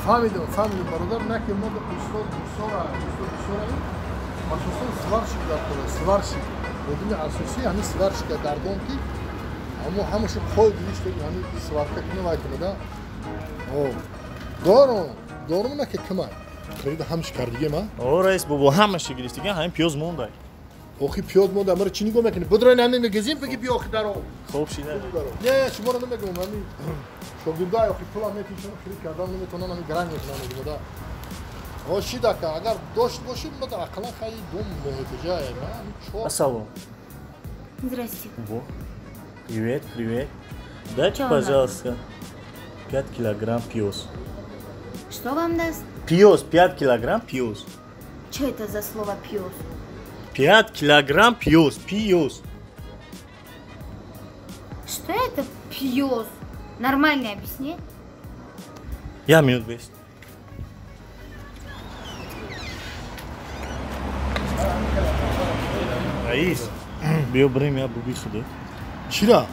Фаҳмидам, фаҳмидам, бародар, на ки мо устод бисёра, устод бисёра, асосан сварщик дар кор, сварщик. Одами асосӣ ҳамин сварщик дар дом ки ҳамо ҳамашу қой гиришта ҳамин сварка кунӣ вай кунада. О, дорум, дорум на ки кима. Харида ҳамаш кардиге ма? О, раис бобо, ҳамаша гирифтига, ҳамин пиёз мондай. Охи пиёз монда, мара чӣ нигоҳ мекунӣ? Будрай ҳамин мегезим, бигӣ биё охи даро. Хоб шида. Не, шуморо намегӯям, ҳамин шогирдай охи пулам метишам, хирид кардан наметавонам, ҳамин гаранг мекунам мегӯям. О, шидака, агар дошт бошед, ма дар ақаллан хайи дом меҳтиҷае, ма чор. Ассалом. Здрасте. Во. Привет, привет. Дайте, пожалуйста, 5 килограмм пиёз. Что вам даст? Пиёз, 5 килограмм пиёз. Что это за слово пиёз? 5 килограмм пиёз, пиёз. Что это пиёз? Нормально объясни. Я минут бест. Раис, биё бирем я буби худу. Чира?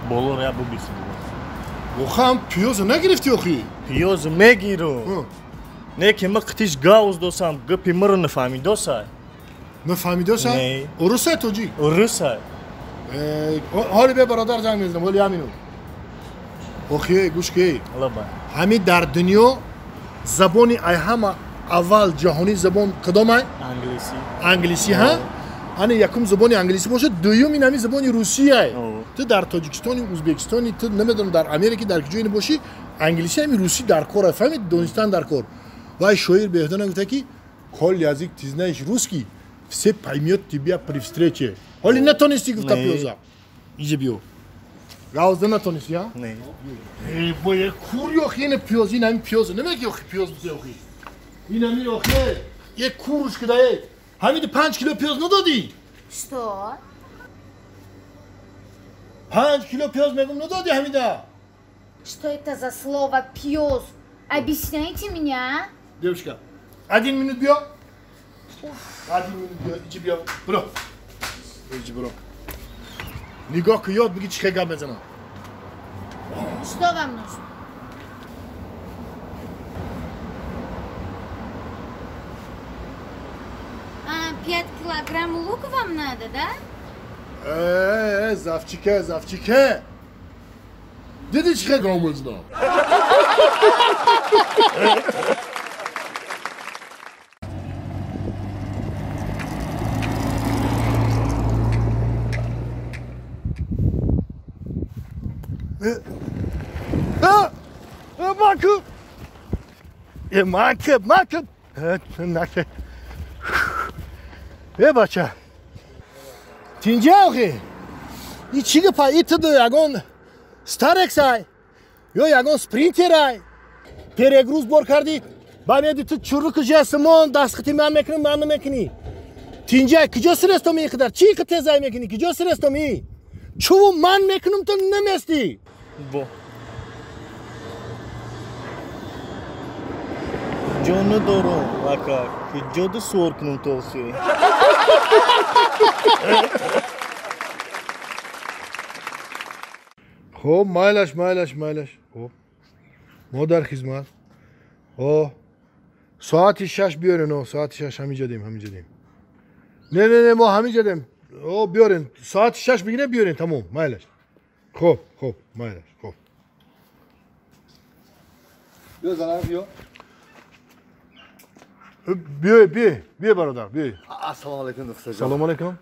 Болор я буби худу. Охам пиёзо нагирифтӣ охи? Пиёзо мегиру. Не ки ма қитиш гауз досам, гапи маро нафаҳмидосай. Нафаҳмидосай? Не. Урусай тоҷик? Урусай. Ҳоли бе бародар занг мезанам, ҳоли ҳамину. Охи, гӯш ки. Лаба. Ҳамин дар дунё забони ай ҳама аввал ҷаҳонӣ забон кадомай? Англисӣ. Англисӣ, ҳа? Ани якум забони англисӣ бошад, дуюм ин ҳамин забони русияй. Ту дар Тоҷикистони, Узбекистони, ту намедонам дар Америки, дар куҷое бошӣ, англисӣ ҳамин русӣ дар кор, фаҳмид, донистан дар кор. Вай шоир беҳтар гуфта ки коль язык ты знаешь русский, все поймет тебя при встрече. Ҳоли натонистӣ гуфта пиёза. Иҷа биё. Гавзда натонистӣ, ҳа? Не. Э, бо кур ёхи ин пиёз, ин ҳамин пиёз, намеги ёхи пиёз бите ёхи. Ин ҳамин ёхи, як куруш кида, э. Ҳамин 5 кило пиёз надодӣ? Что? 5 кило пиёз мегум надодӣ ҳамида? Что это за слово пиёз? Объясняйте меня, а? Девушка, 1 минут биё. 1 минут биё, иҷи биё. Биро. Иҷи биро. Нигоҳ ки ёд бигӣ чӣ хел гап мезанам. Что вам нужно? А, 5 килограмм лука вам надо, да? Э, завчике, завчике. Дидӣ чӣ хел гап мезанам? Манкиб, манкиб. Наке. Э, бача. Тинҷа охи. И чӣ гапа? И ту ягон Старексай ё ягон Спринтерай. Перегруз бор кардӣ. Ба меди ту чурруку жесмон дастхати ман мекунам, ман намекунӣ. Тинҷа, куҷо сирестом ин қадар? Чӣ қадар тезай мекунӣ? Куҷо сирестом ин? Чуву ман мекунам, ту наместӣ. Бо. Ҷо надорам, ака. Куҷо ду суор кунам то охи? Хоб, майлаш, майлаш, майлаш. Хоб. Мо дар хизмат. О, соати 6 биёрен, о, соати 6 ҳаминҷа дем, ҳаминҷа дем. Не, не, не, мо ҳаминҷа дем. О, биёрен, соати 6 бигирем, биёрен, тамом, майлаш. Хоб, хоб, майлаш, хоб. Биё, занак, биё. Биёй, биёй, биёй, бародар, биёй. Ассалому алайкум, доктор. Салому алайкум.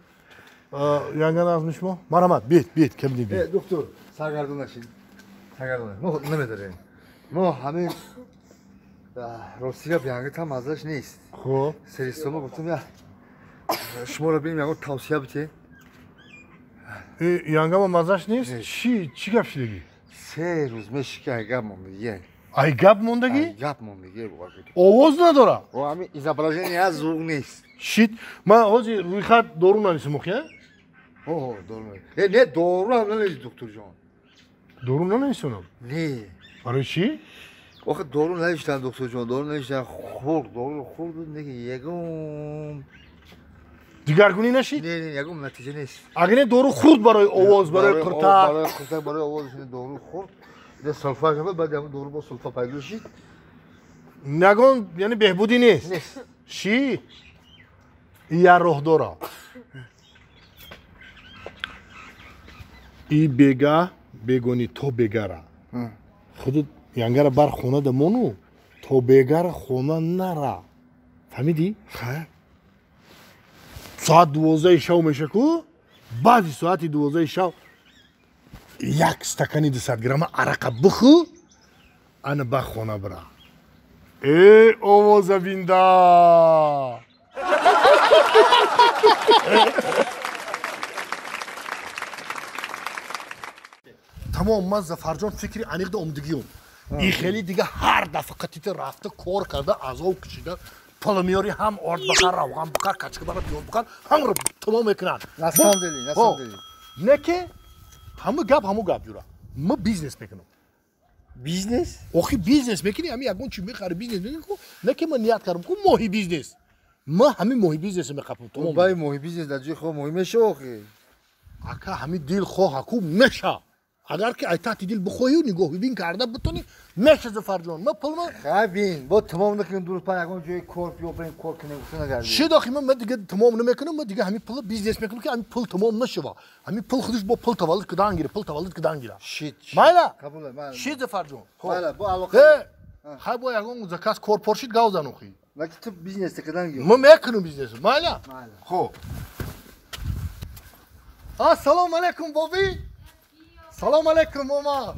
Янган азми шумо? Марҳамат, биёед, биёед, кабинет биёед. Доктор, саргардон нашед. Саргардон. Мо намедорем. Мо ҳамин рости гап янги там маззаш нест. Хоб. Серистома гуфтам я шуморо бинем ягон тавсия бите. Янгама маззаш нест? Чӣ чӣ гап шидагӣ? 3 рӯз меши ки ай гап мондагӣ. Ай гап мондагӣ? Ай гап мондагӣ. Овоз надора? О, ҳамин изображение аз звук нест. Шит, ман ҳозир рӯйхат дору нанисам охи, а? О, дору. Не, не, дору ҳам нанависӣ, докторҷон. Дору нанависонам? Не. Барои чӣ? Охи дору навиштан, докторҷон, дору навиштан, хӯрд, дору хӯрд, неки ягон дигаргунӣ нашид? Не, не, ягон натиҷа нест. Агар не дору хӯрд барои овоз, барои қуртак. Барои қуртак, барои овоз дору хӯрд. Не сулфа шуд, баъд ҳам дору бо сулфа пайдо шуд. Нагон, яъне беҳбудӣ нест. Нест. Ши? Я роҳ дорам. И бега бегони то бегара. Худут янгара бар хона да мону то бегара хона нара. Фаҳмидӣ? Хайр. Соат 12 шав меша ку? Баъди соати 12 шав як стакани 200 грамма арақа бихӯ, ана ба хона бира. Э, овоза бинда! Тамом, ман Зафарҷон фикри аниқ да омдигиём. И хеле дига ҳар дафъа қатита рафта кор карда, азоб кашида, пул меёри, ҳам орд бихар, равған бихар, качка бихар, пиёз бихар, ҳамаро тамом мекунанд. На самом деле, на самом деле. Не ки ҳаму гап, ҳаму гап ҷура. Ма бизнес мекунам. Бизнес? Охи бизнес мекунӣ, ҳами ягон чи мехари, бизнес мекунӣ ку? Не ки ман ният кардам ку моҳи бизнес. Ма ҳами моҳи бизнес мехапам, тамом. Бай моҳи бизнес дар ҷои хо моҳи меша охи. Ака ҳами дил хоҳа ку меша. Агар ки ай таҳти дил бихоҳӣ нигоҳбин карда битонӣ меша Зафарҷон. Ма пулма хай бин, бо тамом накунем дуруст па ягон ҷои кор биёбем, кор кунем, гуфта нагардем. Шид охи ман дига тамом намекунам, ман дига ҳами пула бизнес мекунам ки ҳами пул тамом нашава. Ҳами пул худаш бо пул таваллуд кидан гира, пул таваллуд кидан гира. Шид. Майла? Қабул, майла. Шид Зафарҷон. Майла, бо алоқа. Хай бо ягон заказ кор поршид гав зан охи. Лаки ту бизнес кидан гир. Ман мекунам бизнес. Майла? Майла. Хоб. Ассалому алайкум боби. Салом алейкум мама.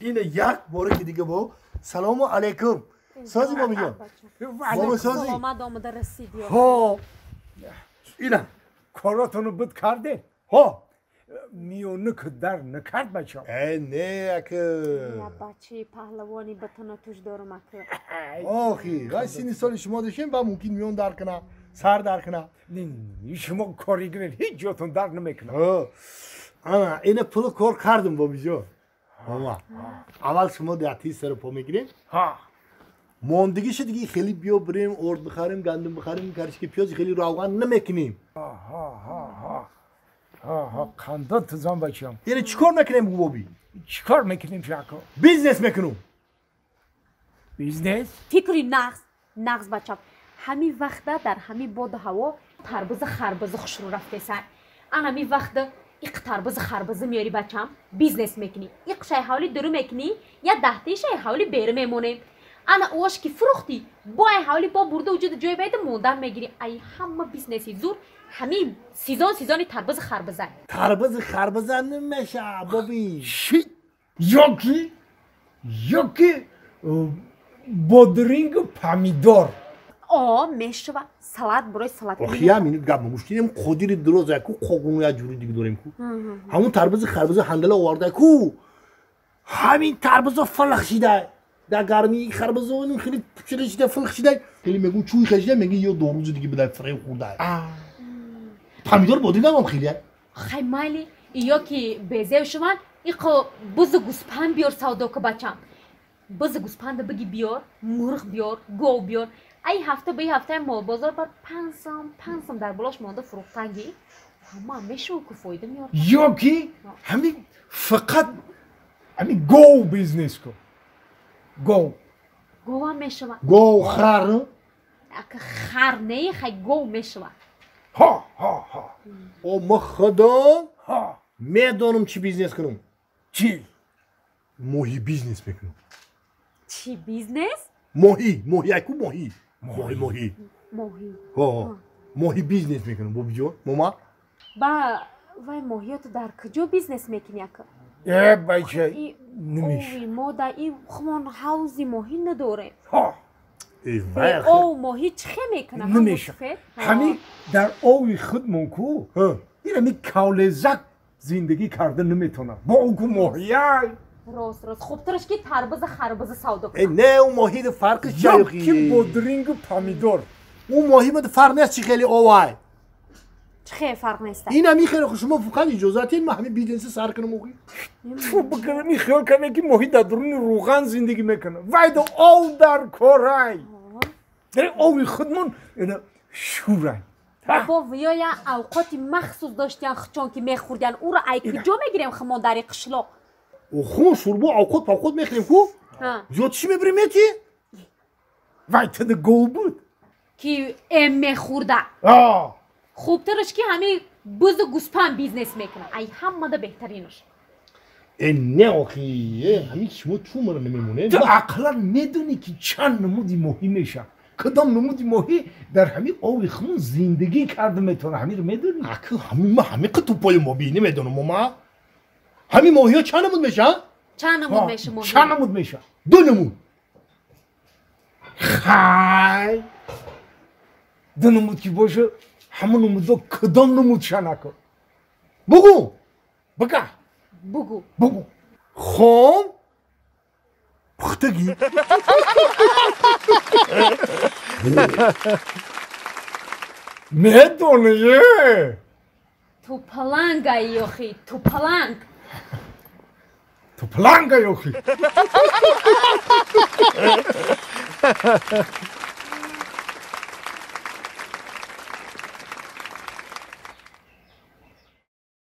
Ине як боре ки дига бо. Салому алейкум. Сози бобиҷон. Бобо сози. Саломат омада расидӣ. Ҳо. Ина коротонро буд кардем. Ҳо. Миёна ки дар накард бача. Э не ака. Я бачаи паҳлавони ба танатуш дорам ака. Охи, вай сини соли шумо дошем ба мумкин миён дар кана, сар дар кана. Шумо кори гиред, ҳеҷ ҷотон дар намекунад. Ана, ина пулу кор кардам бобиҷон. Мама, аввал шумо деҳати саро по мегирем. Мондигиша диги хеле биё бирем, орд бихарем, гандум бихарем, карчики пиёз хеле равған намекунем. Қандон тузон бачам. Яъне чӣ кор мекунем боби? Чӣ кор мекунем шако? Бизнес мекунем. Бизнес? Фикри нағз, нағз бачам. Ҳамин вақта дар ҳамин боду ҳаво тарбузу харбузу хушрӯ рафтесан. Ан ҳамин вақта иқ тарбузу харбузу меёри бачам, бизнес мекунӣ. Иқ шай ҳавли дуру мекунӣ, я даҳтаи шай ҳавли беру мемонем. Ана ош ки фурӯхтӣ, бо ай ҳавли бо бурда вуҷуди ҷой баида мондан мегирӣ. Ай ҳама бизнеси зур ҳамин сезон сезони тарбузу харбуза. Тарбузу харбуза намеша боби. Ши ёки бодрингу помидор. О, мешава салат барои салат. Охи я минут гап муштинем қодири дуроза ку қоғуну я ҷури диги дорем ку. Ҳамун тарбузи харбуза ҳандала оварда ку. Ҳамин тарбуза фалах шида. Дар гармии харбуза оним хеле пучида шида фалах шида. Хеле мегӯм чӯй хашида меги ё дорӯзи диги бидай фиреб хӯрда. Помидор бодингам хеле. Хай майли ё ки безев шуванд иқо бузу гӯспанд биёр савдо ку бачам. Бузу гӯспанда биги биёр, мурғ биёр, гов биёр. Ай ҳафта ба ҳафта молбозор бар 5 сом 5 сом дар болош монда фурӯхтанги ҳама мешава ку фоида меёр. Ё ки ҳамин фақат ҳамин гов бизнес ку. Гов. Говам мешава. Гов хар. Ака хар не, хай гов мешава. Ҳо, ҳо, ҳо. О, ма худо Ҳо. медонам чӣ бизнес кунам. Чӣ? Моҳи бизнес мекунам. Чӣ бизнес? Моҳӣ, моҳӣ айку моҳӣ. Моҳӣ, моҳӣ. Моҳӣ. Ҳо, моҳи бизнес мекунам бобиҷон. Мома? Ба вай моҳиёту дар куҷо бизнес мекунӣ ака? Э, бача, намеша. Ови мо дар ин хумон ҳавзи моҳӣ надорем. Ҳо. Ов моҳӣ чӣ хе мекунад? Намеша. Ҳамин дар ови худмон ку, ин ҳамин кавлезак зиндагӣ карда наметавонад. Бо ӯ ку моҳия. Рост, рост. Хубтараш ки тарбуза харбуза савдо Э, не, ӯ моҳида фарқиш Ё ки бодрингу помидор. Ӯ моҳимада фарқ нест чӣ хеле овай. Чӣ хеле фарқ нест? Ин ҳамин хеле ху шумо фақат иҷозат диҳед ман ҳамин бизнеси сар кунам охи. Ту бикунам ин хиёл кардем ки моҳӣ дар дуруни рӯған зиндагӣ мекунад. Вай да ов дар корай. Ови худмон ина шӯрай. Бо виёя авқоти махсус доштиян хчон ки мехӯрдиян. Уро ай куҷо мегирем хумон дар и қишлоқ? Хун шӯрбо авқот павқот мехӯрем ку? Зиёд чӣ мебирем мети? Вай тида гов буд. Ки эм мехӯрда. Хубтараш ки ҳами бузу гӯспанд бизнес мекунад. Ай ҳамада беҳтаринаш. Э не охи, ҳамин шумо чун маро намемонед? Ту ақлан медонӣ ки чанд намуди моҳӣ мешавад? Кадом намуди моҳӣ дар ҳамин ови хун зиндагӣ карда метавонад? Ҳаминро медонӣ? Ака ҳамин ма ҳамин қа тупои мо бинӣ медонам ма. Ҳамин моҳиҳо чанд намуд мешаванд? Чанд намуд мешавад моҳӣ? Чанд намуд мешавад? Ду намуд. Хай! Ду намуд ки бошад, ҳамон намудҳо кадом намуд шанако? Бугӯ! Буга! Бугӯ. Бугӯ. Хом пухтагӣ. Медонӣ? Тупалангаи охи, тупаланг. Тупалангаи охи.